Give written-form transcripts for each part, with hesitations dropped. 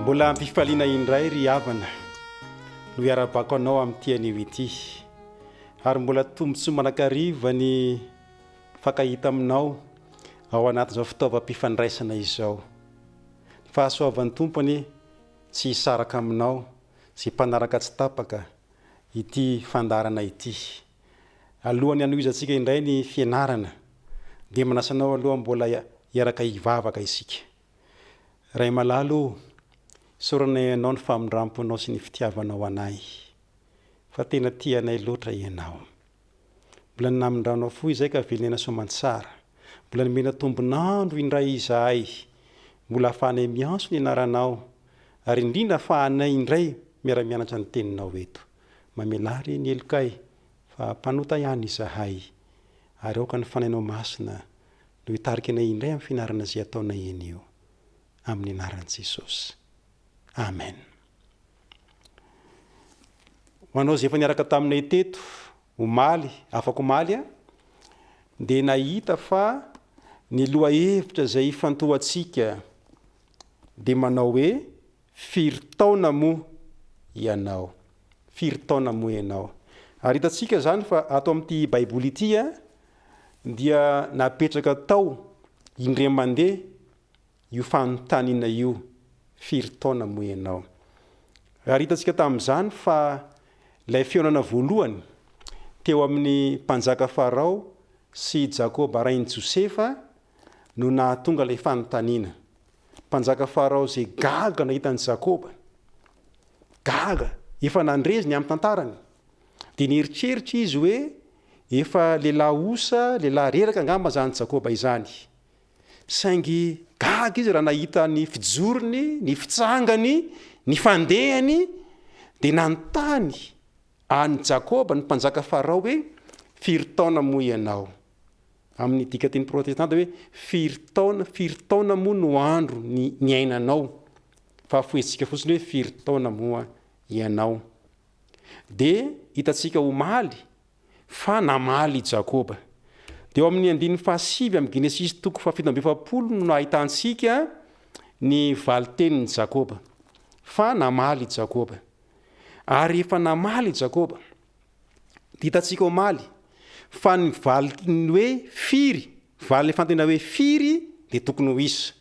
Mbola ampifaliana indray ry havana no iarabako anao amin'ity anio ity. Ary mbola tombontsoa manakariva ny fankahita aminao ao anatin'izao fitaovam-pifandraisana izao. Ny fahasoavan'ny Tompo anie tsy hisaraka aminao sy mpanaraka tsy tapaka ity fandaharana ity. Alohan'ny hanohizantsika indray ny fianarana dia manasa anao aloha mbola hiaraka hivavaka isika. Ray malala o, isaoranay Anao ny famindramponao sy ny fitiavanao anay, fa tena tia anay loatra Ianao. Mbola namindranao fo izay ka velon'aina soamantsara. Mbola nomena tombon'andro indray izahay, mbola ahafahanay miantso ny anaranao, ary indrindra ahafahanay indray miara-mianatra ny teninao eto. Mamelà re ny helokay fa mpanota ihany izahay, ary aoka ny Fanahinao Masina no hitarika anay indray amin'ny fianarana izay ataonay anio. Amin'ny anaran'i Jesosy. Amen. Ho anao izay efa niaraka taminay teto omaly, afak'omaly, dia nahita fa ny lohahevitra izay ifantohantsika dia manao hoe Firy taona moa ianao? Firy taona moa ianao? Ary hitantsika izany fa ato amin'ity Baiboly ity dia napetraka tao indray mandeha io fanontaniana io, Firy taona moa ianao? Ary hitantsika tamin'izany fa ilay fihaonana voalohany teo amin'ny mpanjaka Farao sy Jakoba rain'i Josefa no nahatonga ilay fanontaniana. Mpanjaka Farao izay gaga nahita an'i Jakoba, gaga, efa nandre izy ny amin'ny tantarany, dia nieritreritra izy hoe efa lehilahy osa, lehilahy reraka angamba izany Jakoba izany. Saingy gaga izy raha nahita ny fijorony, ny fitsangany, ny fandehany, dia nanontany an'i Jakoba ny mpanjaka Farao hoe, Firy taona moa ianao? Amin'ny dikanteny protestanta hoe firy taona, firy taona moa no andro ny niainanao? Fa afohezitsika fotsiny hoe firy taona moa ianao? Dia hitantsika omaly fa namaly i Jakoba. Dia eo amin'ny andininy fahasivy amin'ny Genesisy toko fahafito amby 40 no ahitantsika ny valin-tenin'i Jakoba. Fa namaly i Jakoba. Ary efa namaly i Jakoba. Hitantsika omaly fa ny valiny hoe firy, valiny fantena hoe firy dia tokony ho isa.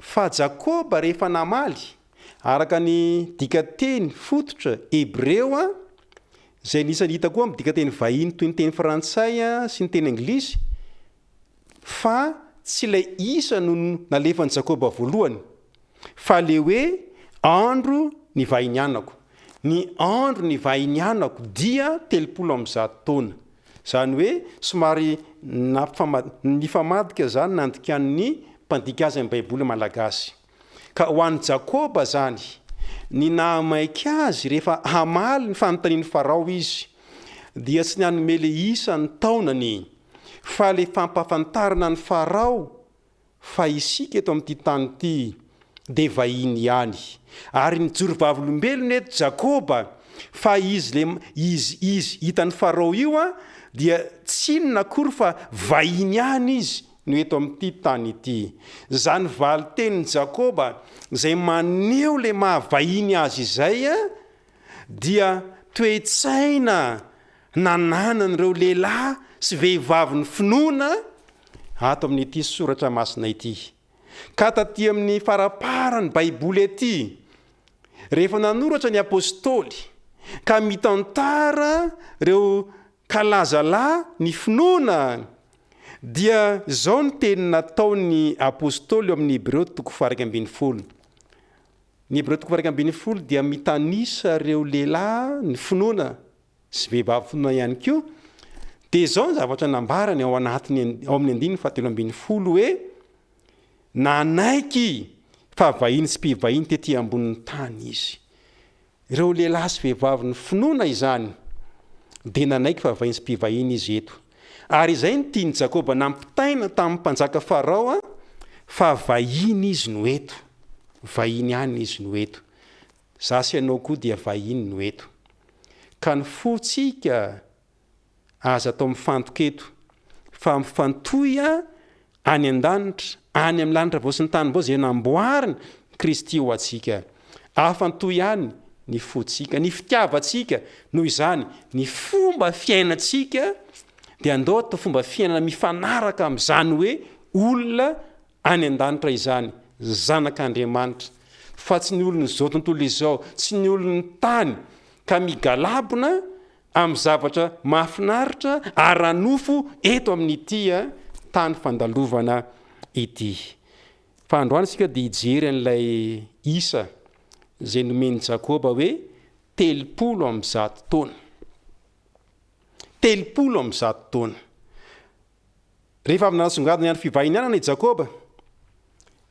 Fa Jakoba rehefa namaly, araka ny dikanteny fototra hebreo, izay anisan'ny hita koa amin'ny dikanteny vahiny toy ny teny frantsay sy ny teny anglisy, fa tsy ilay isa no nalefan'i Jakoba voalohany, fa le hoe andro nivahinianako. Ny andro nivahinianako dia 130 taona. Izany hoe somary nifamadika izany nandikan'ny mpandika azy amin'ny Baiboly malagasy. Ka ho an'i Jakoba izany, ny nahamaika azy rehefa hamaly ny fanontanian'i Farao izy, dia tsy ny hanome le isa ny taonany, fa le fampahafantarana an'i Farao fa isika eto amin'ity tany ity dia vahiny ihany. Ary nijoro vavolombelona eto Jakoba fa izy le izy izy hitan'i Farao io an, dia tsy inona akory fa vahiny ihany izy no eto amin'ity tany ity. Izany valin-tenin'i Jakoba izay maneho le maha vahiny azy izay an, dia toe-tsaina nananan'ireo lehilahy sy vehivavin'ny finoana ato amin'ity soratra masina ity. Ka taty amin'ny faramparan'ny Baiboly aty, rehefa nanoratra ny Apostoly ka mitantara ireo kalazalahy ny finoana, dia izao ny teny nataon'ny Apostoly eo amin'ny Hebreo toko faha-11. Ny Hebreo toko faha-11 dia mitanisa ireo lehilahy ny finoana sy vehivavy finoana ihany koa, dia izao ny zavatra nambarany ao anatiny ao amin'ny andininy fahatelo ambin'ny folo hoe nanaiky fa vahiny sy mpivahiny tety ambonin'ny tany izy. Ireo lehilahy sy vehivavy ny finoana izany dia nanaiky fa vahiny sy mpivahiny izy eto. Ary izay no tian'i Jakoba nampitaina tamin'ny mpanjaka Farao fa vahiny izy no eto. Vahiny ihany izy no eto. Za sy ianao koa dia vahiny no eto. Ka ny fontsika aza atao mifantoka eto fa mifantohy any an-danitra, any amin'ny lanitra vao sy ny tany vao izay namboarin'i Kristy ho antsika. Afantohy ihany ny fontsika, ny fitiavantsika, noho izany, ny fomba fiainantsika dia andao atao fomba fiainana mifanaraka amin'izany hoe olona any an-danitra izany, zanak'Andriamanitra, fa tsy ny olon'izao tontolo izao, tsy ny olon'ny tany ka migalabona amin'ny zavatra mahafinaritra ara-nofo eto amin'ity tany fandalovana ity. Fa androany isika dia hijery an'ilay isa izay nomen'i Jakoba hoe 130 taona. 130 taona. Rehefa avy nanasongadina ny andro fivahinianana i Jakoba,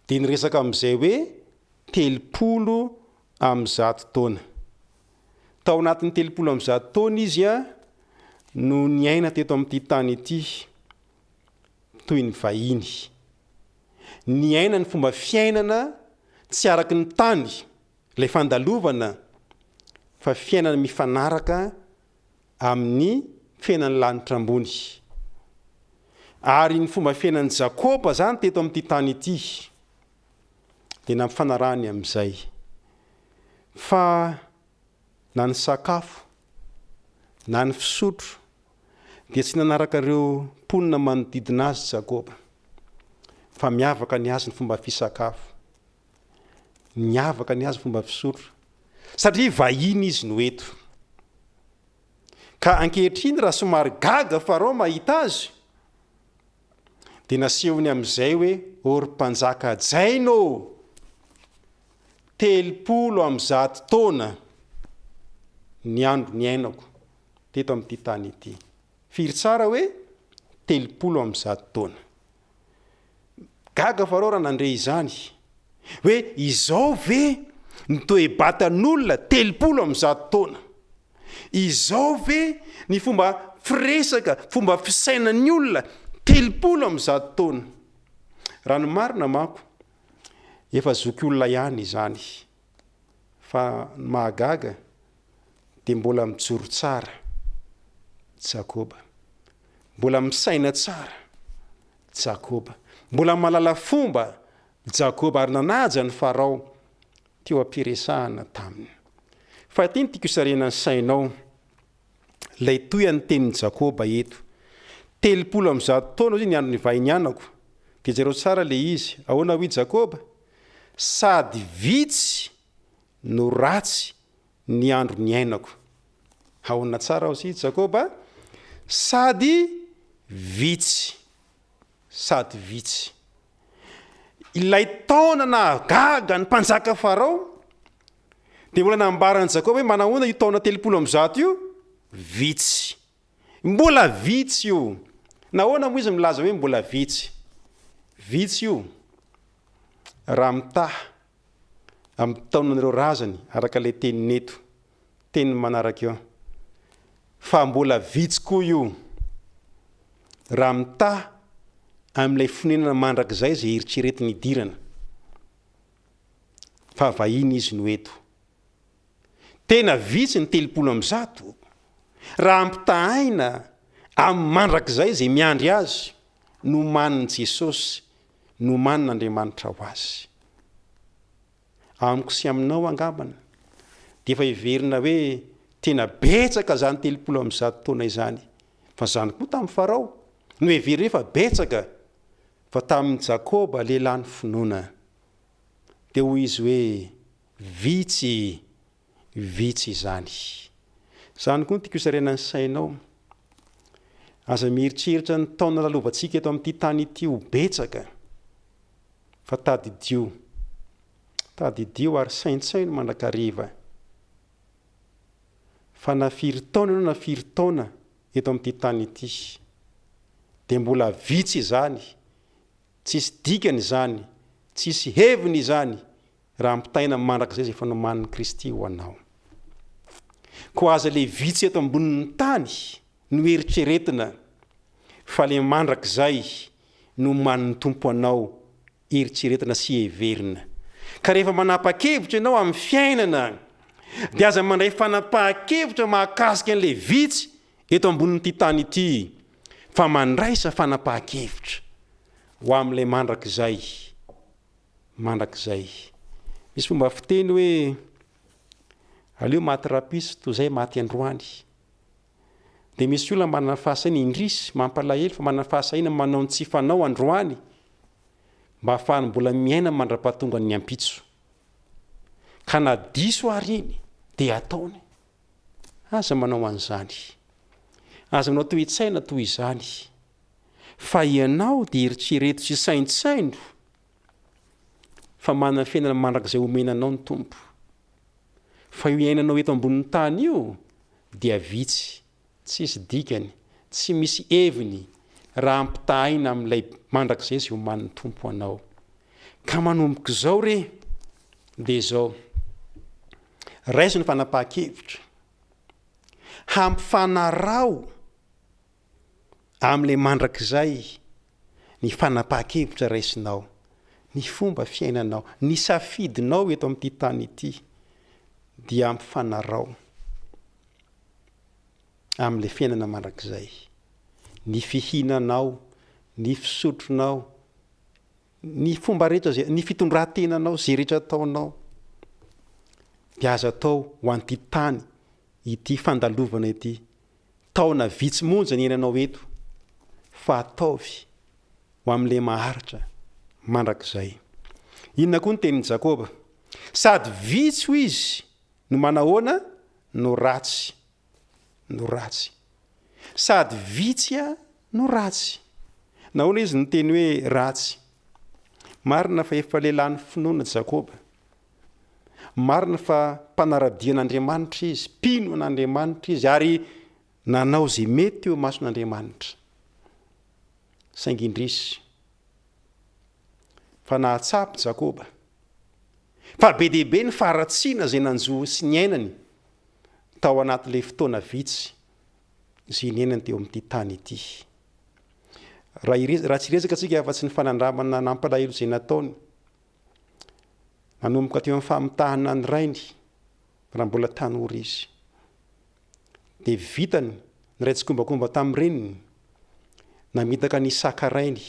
dia niresaka amin'izay hoe 130 taona. Tao anatin'ny 130 taona izy no niaina teto amin'ity tany ity toy ny vahiny. Niaina ny fomba fiainana tsy araka ny tany, ilay fandalovana, fa fiainana mifanaraka amin'ny fiainan'ny lanitra ambony. Ary ny fomba fiainan'i Jakoba izany teto amin'ity tany ity dia nampifanarahany amin'izay. Fa na ny sakafo na ny fisotro dia tsy nanaraka ireo mponina manodidina azy Jakoba, fa miavaka ny azy ny fomba fisakafo, miavaka ny azy ny fomba fisotro, satria vahiny izy no eto. Ka ankehitriny raha somary gaga Farao mahita azy, dia nasehony amin'izay hoe, Ô ry mpanjaka hajaina ô! 130 taona ny andro niainako teto amin'ity tany ity. Firy tsara hoe? 130 taona. Gaga Farao raha nandre izany, hoe izao ve ny toe-batan'olona 130 taona? Izao ve ny fomba firesaka, fomba fisainan'ny olona 130 taona? Raha ny marina manko, efa zokiolona ihany izany, fa ny mahagaga dia mbola mijoro tsara Jakoba, mbola misaina tsara Jakoba, mbola mahalala fomba Jakoba ary nanaja an'i Farao teo am-piresahana taminy. Fa ity no tiako hisarihana ny sainao, ilay toy an'ny tenin'i Jakoba eto. 130 taona hoy ny andro nivahinianako. Dia jereo tsara ilay izy. Ahoana hoy Jakoba? Sady vitsy no ratsy ny andro niainako. Ahoana tsara hoy Jakoba? Sady vitsy. Sady vitsy. Ilay taona nahagaga ny mpanjaka Farao, dia mbola nambaran'i Jakoba hoe manahoana io taona 130 io? Vitsy. Mbola vitsy io. Nahoana moa izy milaza hoe mbola vitsy? Vitsy io raha mitaha amin'ny taonan'ireo razany araka ilay teniny eto, teniny manaraka eo. Fa mbola vitsy koa io raha mitaha amin'ilay fonenana mandrakizay izay eritreretiny hidirana. Fa vahiny izy no eto. Tena vitsy ny 130 raha ampitahaina amin'ny mandrakizay izay miandry azy nomanin'i Jesosy, nomanin'Andriamanitra ho azy. Amiko sy aminao angambany dia efa heverina hoe tena betsaka izany 130 taona izany, fa izany koa tamin'i Farao no heverina hoe efa betsaka, fa tamin'i Jakoba lehilahy ny finoana dia hoy izy hoe vitsy, vitsy izany. Izany koa no tiako hisarihana ny sainao. Aza mieritreritra ny taona lalovantsika eto amin'ity tany ity ho betsaka, fa tadidio, tadidio ary saintsaino mandrakariva fa na firy taona ianao na firy taona eto amin'ity tany ity, dia mbola vitsy izany, tsisy dikany izany, tsisy heviny izany raha ampitaina amin'ny mandrakizay izay efa nomanin'i Kristy ho anao. Koa aza le vitsy eto ambonin'ny tany no eritreretina fa le mandrakizay no omanin'ny Tompo anao eritreretina sy heverina. Ka rehefa manapa-kevitra ianao amin'ny fiainana dia aza mandray fanapahan-kevitra mahakasika an'ilay vitsy eto ambonin'ity tany ity fa mandraisa fanapahan-kevitra ho amin'ilay mandrakizay mandrakizay. Misy fomba fiteny hoe. Aleo maty rahampitso toy izay maty androany. Dia misy olona manana fahasahiana, indrisy, mampalahelo fa manana fahasahiana manao ny tsy fanao androany mba hahafahany mbola miaina mandra-pahatongan'ny ampitso. Ka na diso ary iny dia ataony. Aza manao an'izany. Aza manao toe-tsaina toy izany. Fa ianao dia eritrereto sy saintsaino fa manana fiainana mandrakizay omena anao ny Tompo. Fa io iainanao eto ambonin'ny tany io dia vitsy, tsisy dikany, tsy misy heviny raha ampitahaina amin'ilay mandrakizay izay omanin'ny Tompo anao. Ka manomboka izao re dia izao, raiso ny fanapahan-kevitra, hampifanaraho amin'ilay mandrakizay ny fanapahan-kevitra raisinao, ny fomba fiainanao, ny safidinao eto amin'ity tany ity dia ampifanarao amin'ilay fiainana mandrakizay. Ny fihinanao, ny fisotronao, ny fomba rehetra izay, ny fitondran-tenanao, izay rehetra ataonao dia aza atao ho an'ity tany ity fandalovana ity Taona vitsy monja ny iainanao eto fa ataovy ho amin'ilay maharitra mandrakizay. Inona koa ny tenin'i Jakoba? Sady vitsy hoy izy no manahoana no ratsy. No ratsy. Sady vitsy no ratsy. Nahoana izy niteny hoe ratsy? Marina fa efa lehilahin'ny finoana Jakoba. Marina fa mpanara-dia an'Andriamanitra izy, mpino an'Andriamanitra izy, ary nanao izay mety teo imason'Andriamanitra. Saingy indrisy fa nahatsapa Jakoba fa be dia be ny faharatsiana izay nanjo sy niainany tao anatin'ilay fotoana vitsy izay niainany teo amin'ity tany ity. Raha raha tsy hiresaka tsika afa-tsy ny fanandramana nampalahelo izay nataony, Nanomboka teo amin'ny famitahana ny rainy raha mbola tanora izy. Dia vitany niray tsikombakomba tamin'ny reniny, namitaka an'i Isaka rainy,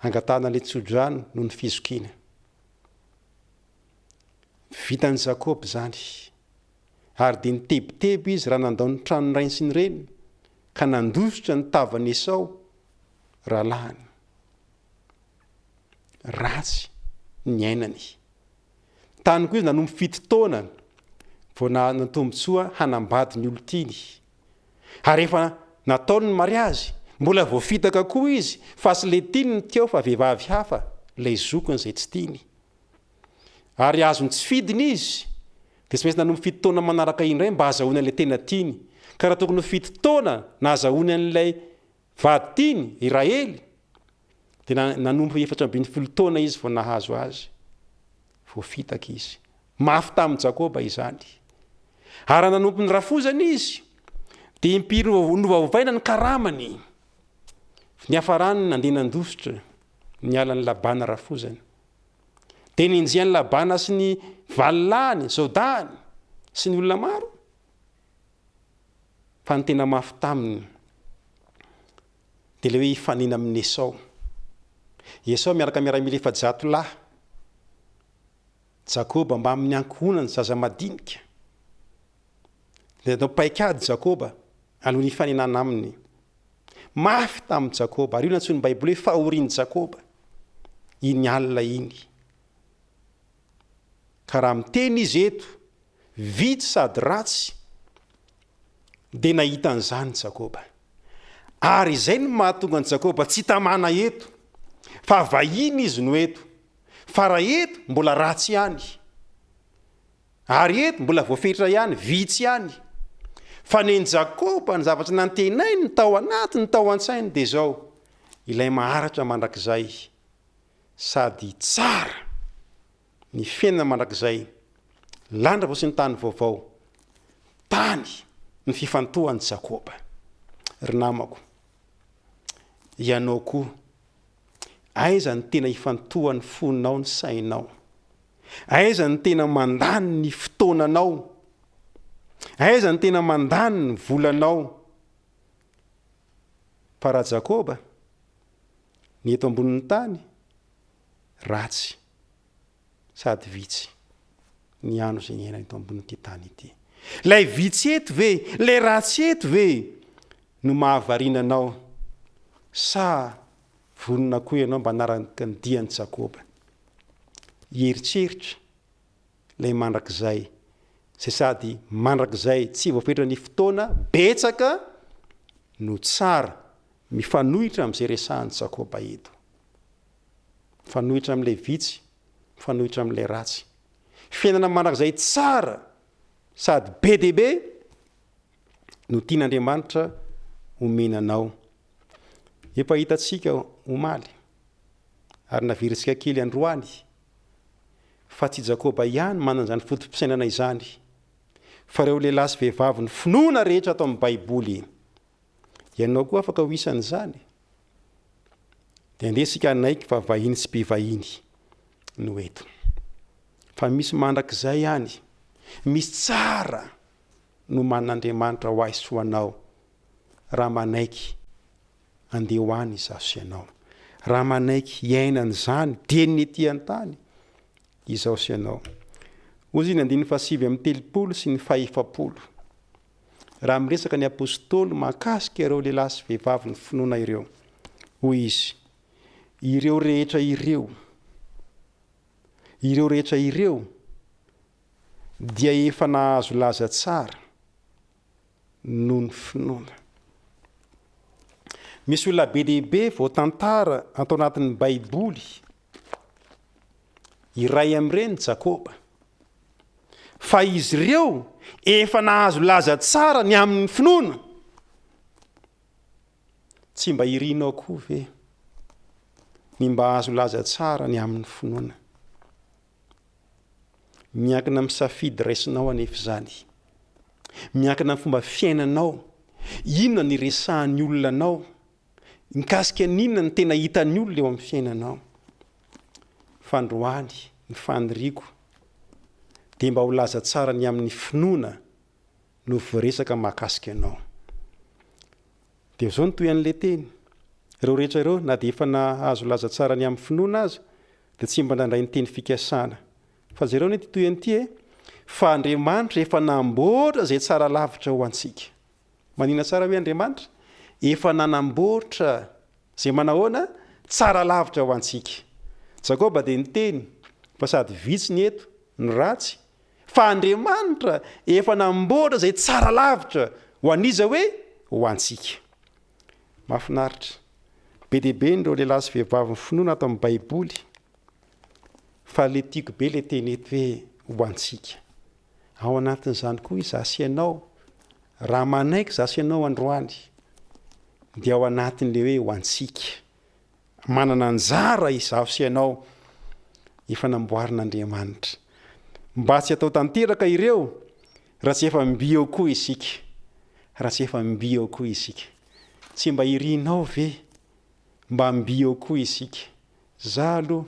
hangatahana ilay tsodrano noho ny fizokiana. Vitan'i Jakoba izany, ary dia nitebiteby izy raha nandao ny tranon'ny rainy sy ny reniny, ka nandositra ny tavan'i Esao rahalahiny. ratsy niainany. Tany koa izy nanompo fito taona vao nanan-tombontsoa hanambady ny olon-tiany. Ary efa nataony ny mariazy, mbola voafitaka koa izy fa tsy ilay tiany no teo fa vehivavy hafa, ilay zokiny izay tsy tiany. Ary azony tsy fidiny izy, dia tsy maintsy nanompo fito taona manaraka indray mba hahazahoany an'ilay tena tiany. Ka raha tokony ho fito taona nahazahoany an'ilay vady tiany, i Rahely, Dia nanompo 14 taona izy vao nahazo azy. Voafitaka izy. Mafy tamin'i Jakoba izany. Ary raha nanompo ny rafozany izy, dia impiry novaovaina ny karamany. Niafarany nandeha nandositra niala an'i Labana rafozany. Dia nenjehan'i Labana sy ny valilahiny, zaodahiny, sy ny olona maro. Fa ny tena mafy taminy, Dia ilay hoe hifanena amin'i Esao. I Esao miaraka miaramila 400 lahy. Jakoba mbamin'ny ankohonany zaza madinika. Dia natao paikady Jakoba alohan'ny hifanenana aminy. Mafy tamin'i Jakoba, ary io no antsoin'ny Baiboly hoe fahorian'i Jakoba, iny alina iny. Ka raha miteny izy eto, vitsy sady ratsy, Dia nahita an'izany Jakoba. Ary izay no mahatonga an'i Jakoba tsy tamana eto, fa vahiny izy no eto. Fa raha eto, mbola ratsy ihany. Ary eto, mbola voafetra ihany, vitsy ihany. Fa nen'i Jakoba ny zavatra nantenainy tao anatiny, tao an-tsainy, dia izao, ilay maharitra mandrakizay sady tsara. Ny fiainana mandrakizay, lanitra vao sy ny tany vaovao, tany ny fifantohan'i Jakoba. Ry namako, ianao koa, aiza ny tena ifantohan'ny fonao ny sainao? Aiza ny tena mandany ny fotoananao? Aiza ny tena mandany ny volanao? Fa raha Jakoba, ny eto ambonin'ny tany, ratsy sady vitsy. Ny andro izay niainana eto ambonin'ity tany ity. Ilay vitsy eto ve, ilay ratsy eto ve no mahavariana anao sa vonona koa ianao mba hanaraka ny dian'i Jakoba? Hieritreritra ilay mandrakizay, izay sady mandrakizay tsy voafetra ny fotoana betsaka no tsara, mifanohitra amin'izay resahan'i Jakoba eto. Mifanohitra amin'ilay vitsy, mifanohitra amin'ilay ratsy. Fiainana mandrakizay tsara sady be dia be no tian'Andriamanitra homena anao. Efa hitantsika omaly ary naverintsika kely androany fa tsy i Jakoba ihany manana izany foto-pisainana izany fa ireo lehilahy sy vehivavy ny finoana rehetra ato amin'ny Baiboly. Ianao koa afaka ho isan'izany. Dia andeha isika hanaiky fa vahiny sy mpivahiny no eto. Fa misy mandrakizay any, misy tsara nomanin'Andriamanitra ho ahy sy ho anao raha manaiky andeha ho any izaho sy ianao. Raha manaiky hiaina an'izany dieny ny ety an-tany izaho sy ianao. Hoy izy ny andininy fahasivy amby 30 sy ny fahefapolo. Raha miresaka ny apostoly mahakasika ireo lehilahy sy vehivavy ny finoana ireo, hoy izy, Ireo rehetra ireo, ireo rehetra ireo dia efa nahazo laza tsara noho ny finoana. Misy olona be dia be voatantara ato anatin'ny Baiboly. Iray amin'ireny Jakoba. Fa izy ireo efa nahazo laza tsara ny amin'ny finoana. Tsy mba irinao koa ve ny mba hahazo laza tsara ny amin'ny finoana? Miankina amin'ny safidy raisinao anefa izany. Miankina amin'ny fomba fiainanao. Inona ny resahan'ny olona anao? Mikasika ny inona no tena hitan'ny olona eo amin'ny fiainanao? Fa androany, ny faniriako dia mba ho laza tsara ny amin'ny finoana no voaresaka mahakasika anao. Dia izao no tohian'ilay teny, Ireo rehetra ireo, na dia efa nahazo laza tsara ny amin'ny finoana aza, dia tsy mba nandray ny teny fikasana. Fa jereo anie ity tohiny ity e! Fa Andriamanitra efa namboatra izay tsara lavitra ho antsika. Manina tsara hoe Andriamanitra? Efa nanamboatra izay manahoana? Tsara lavitra ho antsika. Jakoba dia niteny fa sady vitsy ny eto no ratsy, fa Andriamanitra efa namboatra izay tsara lavitra ho an'iza hoe? Ho antsika. Mahafinaritra. Be dia be ireo lehilahy sy vehivavy ny finoana ato amin'ny Baiboly, fa le tiako be le teny eto hoe ho antsika. Ao anatin'izany koa izaho sy ianao, raha manaiky izaho sy ianao androany, dia ao anatin'ilay hoe ho antsika. Manana anjara izaho sy ianao, efa namboarin'Andriamanitra. Mba tsy atao tanteraka ireo raha tsy efa mby eo koa isika. Raha tsy efa mby eo koa isika. Tsy mba irinao ve mba mby eo koa isika? Za aloha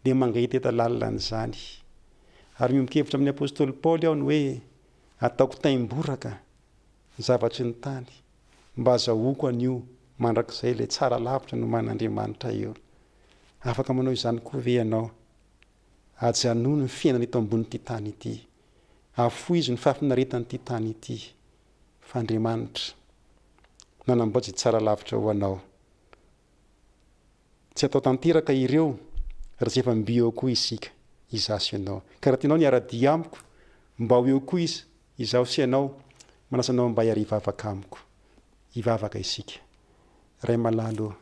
dia mangetaheta lalina an'izany. Ary miombon-kevitra amin'ny apostoly Paoly aho ny hoe ataoko taim-boraka ny zavatry ny tany mba azahoako an'io mandrakizay ilay tsara lavitra noman'Andriamanitra eo. Afaka manao izany koa ve ianao? Ajanony ny fiainana eto ambonin'ity tany ity. Afoizo ny fahafinaretan'ity tany ity fa Andriamanitra nanamboatra izay tsara lavitra ho anao. Tsy atao tanteraka ireo raha tsy efa mby eo koa isika, izaho sy ianao. Ka raha tianao ny hiara-dia amiko, mba ho eo koa izy, izaho sy ianao, manasa anao mba hiara-hivavaka amiko. Hivavaka isika. Ray malala ô,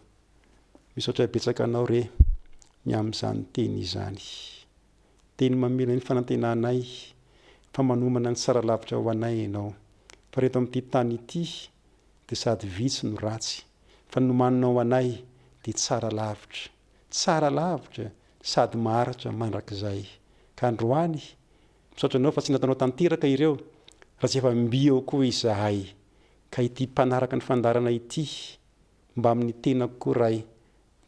misaotra betsaka Anao re ny amin'izany teny izany. Teny mamela ny fanantenanay fa manomana ny tsara lavitra ho anay Ianao. Fa reto amin'ity tany ity dia sady vitsy no ratsy, fa ny nomaninao anay dia tsara lavitra, tsara lavitra sady maharitra mandrakizay. Ka androany, misaotra anao fa tsy nataonao tanteraka ireo raha tsy efa mby eo koa izahay. Ka ity mpanaraka ny fandaharana ity, mbamin'ny tenako koa Ray,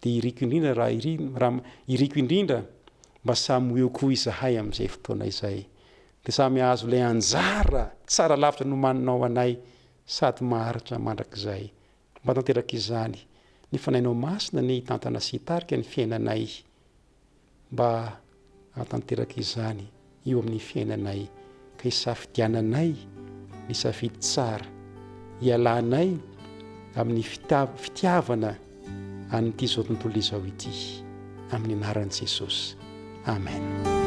dia iriko indrindra raha raha iriko indrindra mba samy ho eo koa izahay amin'izay fotoana izay. Dia samy hahazo ilay anjara tsara lavitra nomaninao anay sady maharitra mandrakizay. Mba tanteraka izany. Ny Fanahinao Masina anie hitantana sy hitarika ny fiainanay mba hahatanteraka izany. eo amin'ny fiainanay ka hisafidiananay ny safidy tsara hialanay amin'ny fitiavana an'ity izao tontolo izao ity amin'ny anaran'i Jesosy. Amen.